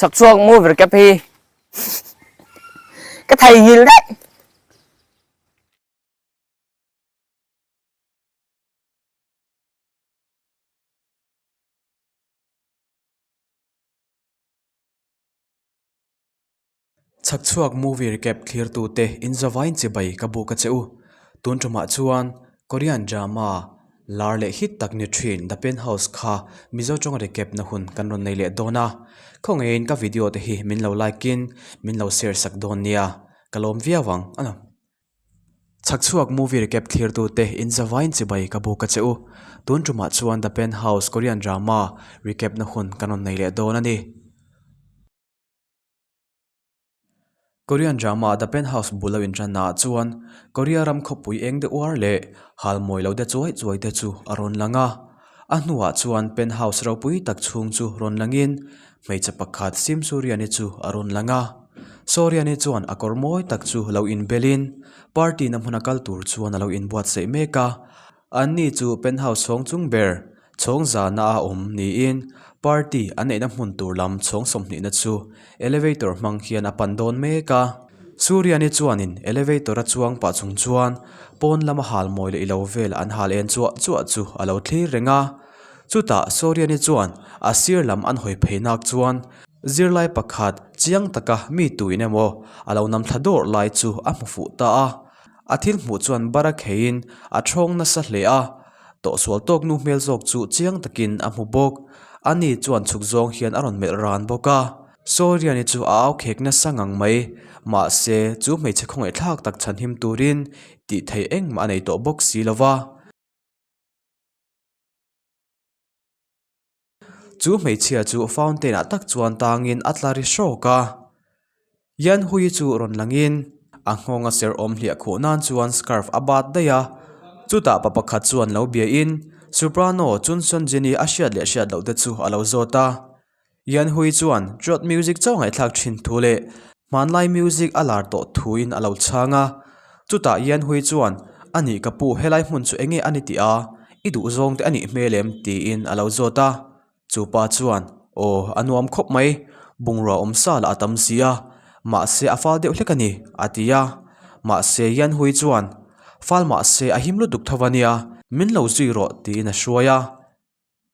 Chhak chhuak movie recap hi ka theihnghilh daih. Chhak chhuak movie recap thlir tute in zavain chibai ka buk a che u. Tun tumah chuan Korean drama lar leh hit tak ni thin The Penthouse kha Mizo tawng recap na hun kan rawn nei leh dawn a. Khawngaihin ka video te hi min lo like in min lo share sak dawn nia. Ka lawm viau ang a. Chhak chhuak movie recap thlir tute in zavain chibai ka buk a che u. Tun tumah chuan The Penthouse Korean drama recap na hun kan rawn nei leh dawn a ni. Korean drama The Penthouse bul lo inṭanna ah chuan Korea ram khawpui eng deuh uar leh hal mawi lo de chuai chuai te chu a rawn lang a. A hnuah chuan Penthouse ropui tak chhung chu rawn langin hmeichhe pakhat Sim Suriani chu a rawn lang a. Soriani chuan a kawr mawi tak chu lo inbelin party na hmuna kal tur chuan a lo inbuatsaih mek a. Anni chu Penthouse chhawng chung ber Chhawng zana a awm niin party an neihna hmun tur lam chhawng sawmhnihna chu elevator hmang hian a pan dawn mek a. Suriani chuanin elevator a chuang pah chung chuan pawn lama hal mawi leh ilo vel an hal en chuah chuah chu a lo thlir reng a. Chutah Suriani chuan a sir lam an hawi phei nak chuan zirlai pakhat chiang taka mi tuin emaw a lo nam thla dawrh lai chu a hmu fuh ta a. A thil hmuh chuan bara kheiin a thawng nasa hle a. Tawhsual tawk nu hmel zawk chu chiang takin a hmu bawk. Ani chuan chhuk zawng hian a rawn melh ran bawk a. Sawriani chu a au khek nasa ngang mai. Mahse, chu hmeichhe khawngaihthlak tak chhanhim turin tih theih engmah a nei tawh bawk si lo va. Chu hmeichhia chu fountain ah tak chuan tangin a tla ri hrawk a. Yan Hui chu rawn langin a nghawng a ser awm hliah khuh nan chuan scarf a bat daih a. Chutah pa pakhat chuan lo biain Soprano Chun Sun Jin-i a hriat leh hriat loh te chu a lo zawt a. Yan Hui chuan Trot music chauh ngaihthlak thin thu leh hmanlai music a lar tawh thuin a lo chhang a. Chutah Yan Hui chuan Anih ka pu helai hmun chu enge a ni tih a? I duh zawng te a nih hmel em? tiin a lo zawt a. Chu pa chuan, Aw, a nuam khawp mai, bungrua awm sa lah a tam si a, mahse a fal deuh hlek a ni, a ti a. Mahse Yan Hui chuan, Fal mahse a him lutuk tho a nia, min lo zui rawh, tiin a hruai a.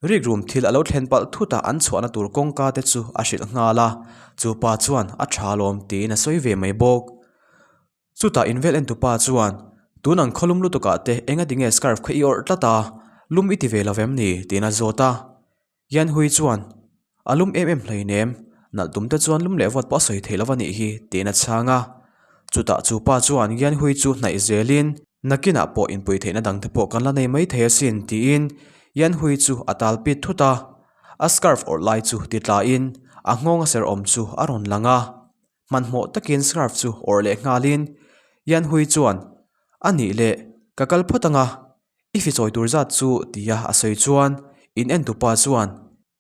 Rikrum thil a lo thlen palh thut a an chhuahna tur kawngka te chu a hrilh nghal a, chu pa chuan a tha lawm tiin a sawi ve mai bawk. Chutah invel en tupa chuan, Tun ang khawlum lutukah te enga tinge scarf kha i awrh tlat a, lum i ti ve lo vem ni? tiin a zawt a. Yan Hui chuan, A lum em em hleinem, nalh tum te chuan lum leh vawt pawh a sawi theih lo a nih hi, tiin a chhang a. Chutah chu pa chuan Yan Hui chu hnaih zelin, Nakinah pawh inpui theihna dangte pawh kan la nei mai thei asin, tiin Yan Hui chu a tal pit thut a. A scarf awrh lai chu ti tlain a nghawng a ser awm chu a rawn lang a. Hmanhmawh takin scarf chu awrh leh nghalin Yan Hui chuan, A nih leh, ka kal phawt ang a, i fi chawi tur zat chu tia a sawi chuan in en tupa chuan,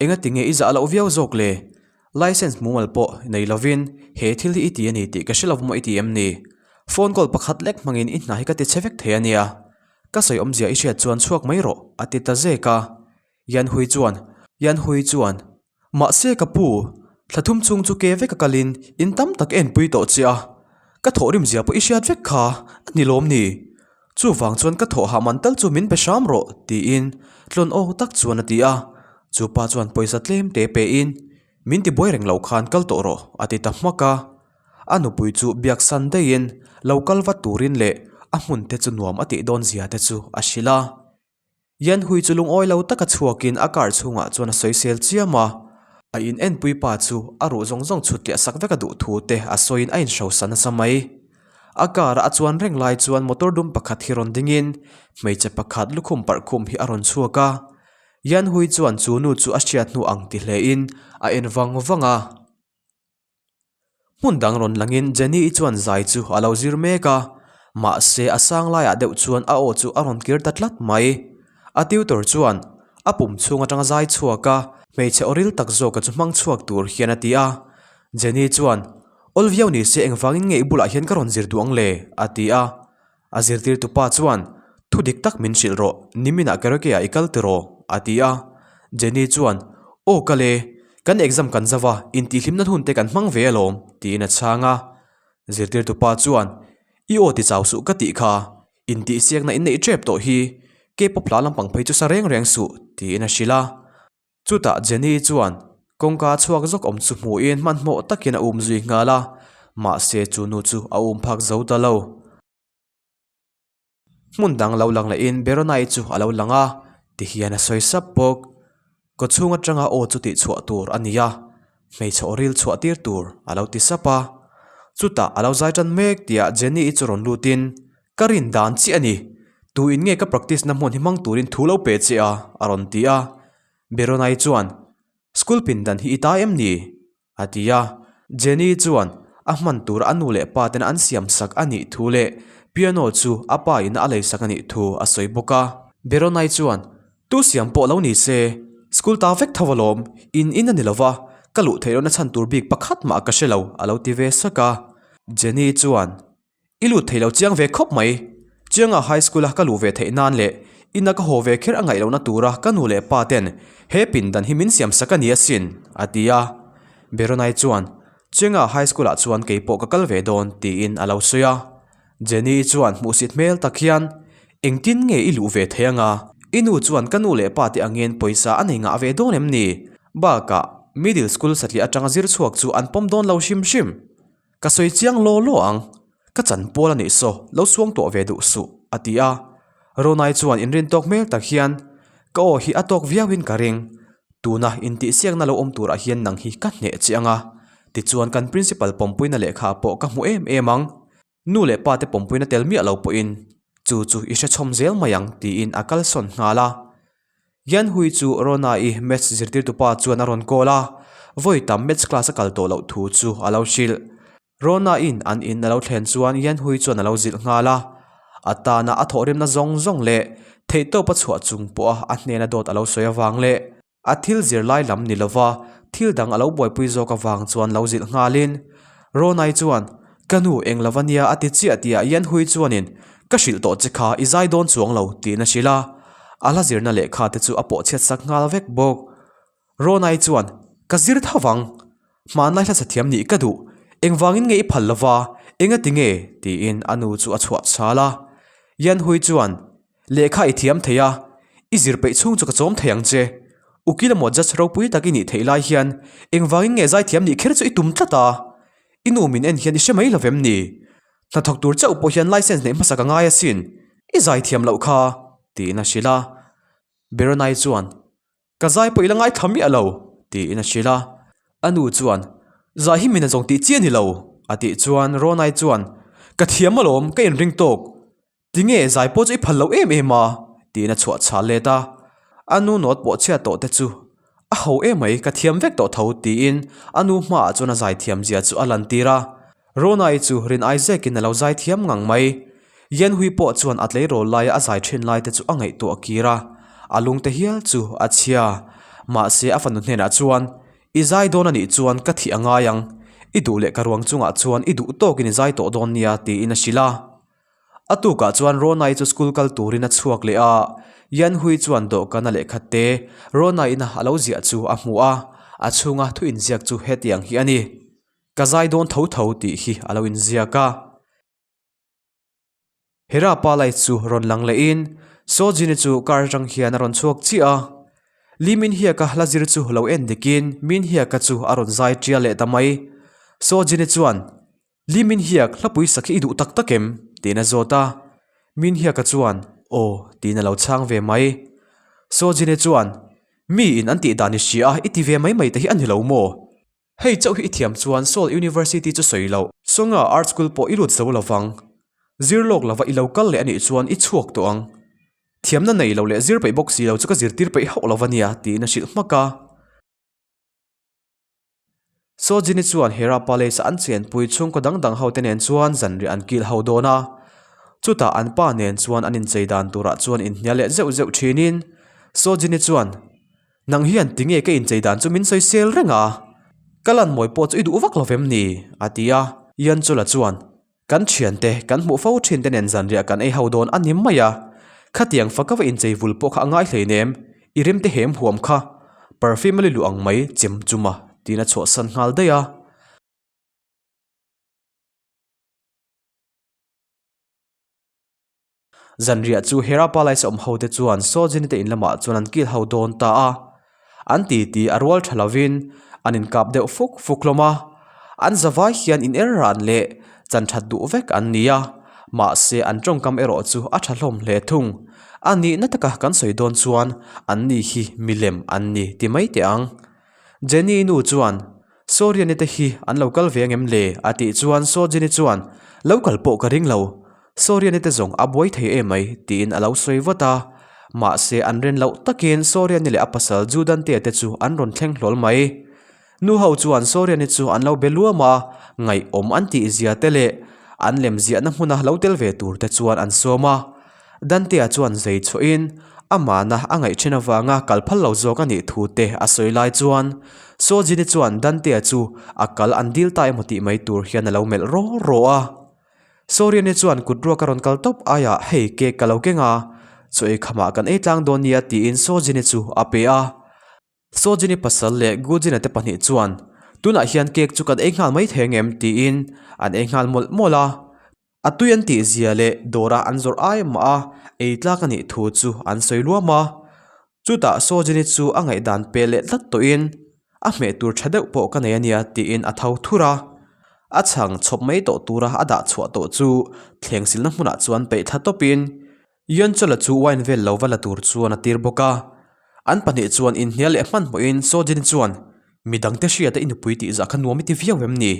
Engati nge i zah loh viau zawk le? License mumal pawh nei lovin he thil hi i ti a ni tih ka hre lo maw i ti em ni? Phone call pakhat lek hmangin i hna hi ka ti chhe vek thei a nia. Ka sawi awmzia i hriat chuan chhuak mai rawh a ti ta zek a. Yan Hui chuan, Yan Hui chuan, Mahse ka pu, thla thum chhung chu ke vek a kalin in tam tak en pui tawh che a, ka thawhrim zia pawh i hriat vek kha a ni lawm ni? Chuvang chuan ka thawh hah man tal chu min pe hram rawh tiin tlawn aw tak chuan a ti a, chu pa chuan pawisa tlem te pein min ti buai reng lo khan kal tawh rawh a ti ta hmak a, a nupui chu biak san daihin lo kal vat turin leh a hmun te chu nuam a tih dawn zia te chu a hrilh a. Yan Hui chu lungawi lo taka chhuakin a car chhungah chuan a sawisel chiam a, a in enpui pa chu a ruh zawng zawng chhut leh sak vek a duh thu te a sawiin a inhrosa nasa mai. A car a a chuan reng lai chuan motor dum pakhat hi rawn dingin hmeichhe pakhat lukhum parh khum hi a rawn chhuak a, Yan Hui chuan chu nu chu a hriat hnu ang ti hlein a en vang vang a. Hmun dang rawn langin Jenny-i chuan zai chu a lo zir mek a, mahse a sang laiah deuh chuan a aw chu a rawn kir ta tlat mai. A tutor chuan a pum chhung atanga zai chhuak a, hmeichhe aw ril tak zawka chu hmang chhuak tur hian a ti a. Jenny chuan, Awl viau ni se engvangin nge i bulah hian ka rawn zir duh ang le? a ti a. A zirtirtu pa chuan, Thu dik tak min hrilh rawh, niminah karaoke ah i kal tiraw? a ti a. Jenny chuan, Aw kal e, Kan exam kan zau a, intihhlimna hun te kan hmang ve alawm, tiin a chhang a. Zirtirtupa chuan, I aw ti chau suh ka tih kha, intihsiakna in neih tep tawh hi, K-pop hla lampang phei chu sa reng reng suh, tiin a hrilh a. Chutah Jenny chuan kawngka chhuak zawk awm chu hmuhin hmanhmawh takin a um zui nghal a, mahse chu nu chu a um phak zo ta lo. Hmun dang lo lang lehin Beronai chu a lo lang a, tihian a sawi sap bawk. Kawchhung atanga aw chu tihchhuah tur a ni a, hmeichhe aw ril chhuah tir tur a lo ti sap a. Chutah a lo zai tan mek tihah Jenny-i chu rawn lutin, Ka rin dan chiah a ni, tu in nge ka practice na hmun hi hmang turin thu lo pe che a? a rawn ti a. Beronai chuan, School pindan hi i ta em ni? A ti a. Jenny chuan a hman tur a nu leh pa ten an siam sak a nih thu leh piano chu a pa in a lei sak a nih thu a sawi bawk a. Beronai chuan, Tu siam pawh lo ni se, school ta vek tho alawm, in in a ni lova, ka luh theih lohna chhan tur bik pakhat mah ka hre lo, a lo ti ve sak a. Jenny chuan, I lut thei lo chiang ve khawp mai. Chianga High School a ka luh ve theih nan leh ina ka haw ve kher a ngaih lohna tura ka nu leh pa ten he pindan hi min siam sak a ni asin, a ti a. Beronai chuan, Chianga High School ah chuan kei pawh ka kal ve dawn, tiin a lo sawi a. Jenny-i chuan hmuhsit hmel tak hian, Engtin nge i luh ve thei anga? I nu chuan ka nu leh pa te angin pawisa a nei ngah ve dawn em ni? Bakah, Middle School satliah atanga zir chhuak chu an pawm dawn lo hrim hrim. Ka sawi chiang law law ang, ka chan pual a nih saw, lo suang tawh ve duh suh, a ti a. Ronai chuan inrin tawk hmel tak hian, Ka aw hi a tawk viauin ka ring, tuna intihsiakna lo awm turah hian nang hi ka hneh che ang a, tichuan kan principal pawmpuina lehkha pawh ka hmu em em ang, nu leh pa te pawmpuina tel miah lo pawhin chu chu i hre chhawm zel mai ang, tiin a kalsawn nghal a. Yan Hui chu Rona-i maths zirtirtupa chuan a rawn call a, vawi tam maths class a kal tawh loh thu chu a lo hrilh. Rona-in an in a lo thlen chuan Yan Hui chuan a lo zilh nghal a, a tana a thawhrimna zawng zawng leh theihtawp a chhuah chung pawha a hnena dawt a lo sawi avang leh a thil zirlai lam ni lova thil dang a lo buaipui zawk avang chuan lo zilh nghalin Ronai chuan, Ka nu eng lova nia a ti chiah tihah Yan Hui chuanin, Ka hrilh tawh che kha i zai dawn chuang lo tiin a hrilh a, a hla zirna lehkha te chu a pawh chhiat sak nghal vek bawk. Ronai chuan, Ka zir tho vang, hmanlai hla sathiam nih ka duh, engvangin nge i phal lova, enga ti nge? tiin a nu chu a chhuah chhal a. Yan Hui chuan, Lehkha i thiam thei a, i zir peih chhung chu ka chawm thei ang che. Ukil emaw judge ropui tak i nih theih lai hian engvangin nge zaithiam nih kher chu i tum tlat a? I nu min en hian i hre mai lo vem ni? Hnathawk tur chauh pawh hian license neih hmasa ka ngai asin, i zaithiam loh kha, tiin a hrilh a. Beronai chuan, Ka zai pawh i la ngaithla miah lo, tiin a hrilh a. A nu chuan, Zai hi min a zawng tih chi a ni lo, a tih chuan Ronai chuan, Ka thiam alawm, ka inring tawk. Tinge zai pawh chu i phal lo em em a? tiin a chhuah chhal let a. A nu nawt pawh chhiat tawh te chu a ho em mai, ka thiam vek tawh tho, tiin a nu hmaah chuan a zai thiam zia chu a lantir a. Ronai chu rin ai zekin a lo zai thiam ngang mai. Yanhui pawh chuan a tleirawl laia a zai thin lai te chu a ngaihtuah kir a, a lungte hial chu a chhia. Mahse a fanu hnenah chuan, I zai dawn a nih chuan ka thih a ngai ang, i duh leh ka ruang chungah chuan i duh tawkin i zai tawh dawn nia, tiin a hrilh a. A tukah chuan Ronai chu school kal turin a chhuak leh a, Yanhui chuan dawhkan a lehkhat te Ronai ina a lo ziah chu a hmu a, a chhunga thu inziak chu hetiang hi a ni. Ka zai dawn tho tho tih hi a lo inziak a. Hera pa lai chu rawn lang lehin Sojini chu car atang hian a rawn chhuak chiah a. Lee Min Hyuk-a hla zir chu lo en dikin Min Hyuk-a chu a rawn zai ṭial leh ta mai. Sojini chuan, Lee Min Hyuk, hlapui sak hi i duh tak tak em? tiin a zawt a. Min Hyuk-a chuan, Aw, tiin a lo chhang ve mai. Sojini chuan, Mi in an tih dan i hria a, i ti ve mai mai te hi a ni lo maw? Hei chauh hi i thiam chuan Seoul University chu sawi loh. Songa Art School pawh i lut zo lo vang. Zir lawk lova i lo kal leh a nih chuan i chhuak tawh ang. Thiamna nei lo leh zir peih bawk si lo chu ka zirtir peih hauh lo va nia tiin a hrilh hmak a. Sojini chuan Hera Palace a an chenpui chhungkaw dang dang ho te nen chuan zanriah an kil ho dawn a. Chutah an pa nen chuan an inchei dan turah chuan inhnial leh zeuh zeuh thinin Sojini chuan Nang hian tinge ka inchei dan chu min sawi sel reng a, ka lan mawi pawh chu i duh vak lo vem ni? a ti a. Yanchula chuan, Kan thiante, kan hmuh fo thin te nen zanriah kan ei ho dawn a ni mai a, khatiang faka va inchei vul pawh kha a ngai hleinem, i rimte hem huam kha. Perfume a li luh ang mai chem chum a, tiin a chhuahsan nghal daih a. Zanriah chu Hera Palace awm ho te chuan Sojini te in lamah chuan an kil ho dawn ta a. An titi a rual tha lovin an inkap deuh fuk fuk hlawm a. An zavai hian in er ran leh chan that duh vek an ni a, mahse an tawngkam erawh chu a tha hlawm hle thung. A nihna taka kan sawi dawn chuan an ni hi milem an ni ti mai teh ang. Jenny nu chuan Soriani te hi an lo kal ve angem le? a tih chuan Sojini chuan Lo kal pawh ka ring lo, Soriani te zawng a buai thei em mai tiin a lo sawi vat a. Mahse an ren loh takin Soriani leh a pasal Judantea te chu an rawn thleng hlawl mai. Nu ho chuan Soriani chu an lo be luam a, ngaihawm an tih zia te leh an lem ziahna hmuna lo tel ve tur te chuan an sawm a. Dantea chuan zei chhuahin amahna a ngaih then avanga kal phal lo zawk a nih thu te a sawi lai chuan Sojini chuan Dantea chu a kal an dil ta emaw tih mai tur hian a lo melh raw raw a. Soriani chuan kut ruak a rawn kal tawp aiah hei cake ka lo keng a, chaw ei khamah kan ei tlang dawn nia tiin Sojini chu a pe a. Sojini pasal leh Gujina te pahnih chuan tunah hian cake chu kan ei nghal mai thei angem tiin an ei nghal mawlh mawlh a. A tui an tih zia leh dawra an zawrh ai mah a ei tlak a nih thu chu an sawi luam a. Chutah Sojini chu a ngaihdan pe leh tlat tawhin a hmeh tur tha deuh pawh ka nei a nia tiin a tho thur a. A chhang chhawp mai tawh tura a dah chhuah tawh chu thleng silna hmunah chuan peih thla tawpin Yonchola chu wine vel lo va la tur chuan a tir bawk a. An pahnih chuan inhnial leh hmanhmawhin Sojin chuan, Mi dangte hriata i nupui tih zah kha nuam i ti viau em ni?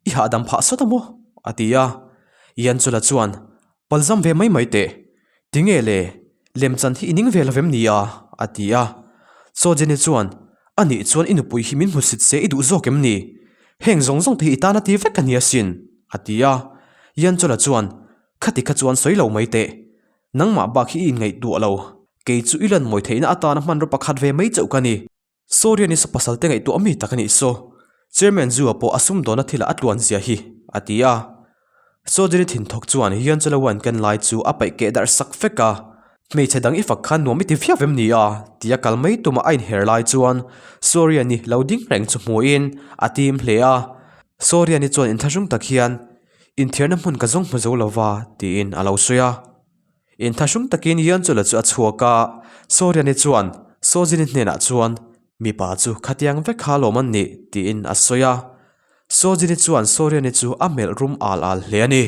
I hahdam phah sawt a maw? a ti a. Yanchola chuan, Palzam ve mai mai teh. Tinge le, lemchan hi i ning ve lo vem ni a? a ti a. Sojini chuan, Anih chuan i nupui hi min hmusit se i duh zawk em ni? Heng zawng zawng te hi i tan a ti vek a ni asin, a ti a. Yanchola chuan, Khati kha chuan sawi lo mai teh. Nangmah bak hi i inngaihtuah lo. Kei chu i lan mawi theihna atana hmanraw pakhat ve mai chauh ka ni. Sorry ani saw pasal te ngaihtuah mi tak a nih saw. Chairman Zua pawh a sumdawnna thilah a tluan zia hi, a ti a. Sawjini thinthawk chuan Hianchela wine ken lai chu a paih keh darh sak vek a. Hmeichhe dang i fak khan nuam i ti viau em ni a? tia kal mai tuma a inher lai chuan Sorry ani lo ding reng chu hmuhin a tim hle a. Sorry ani chuan inthlahrung tak hian Inthiarna hmun ka zawng hmu zo lo va, tiin a lo sawi a. Inthahrung takin Yeonchula chu a chhuak a, Soriani chuan Sojini hnenah chuan, Mipa chu khatiang vek kha lawm an nih, tiin a sawi a. Sojini chuan Soriani chu a melh rum al al hle a ni.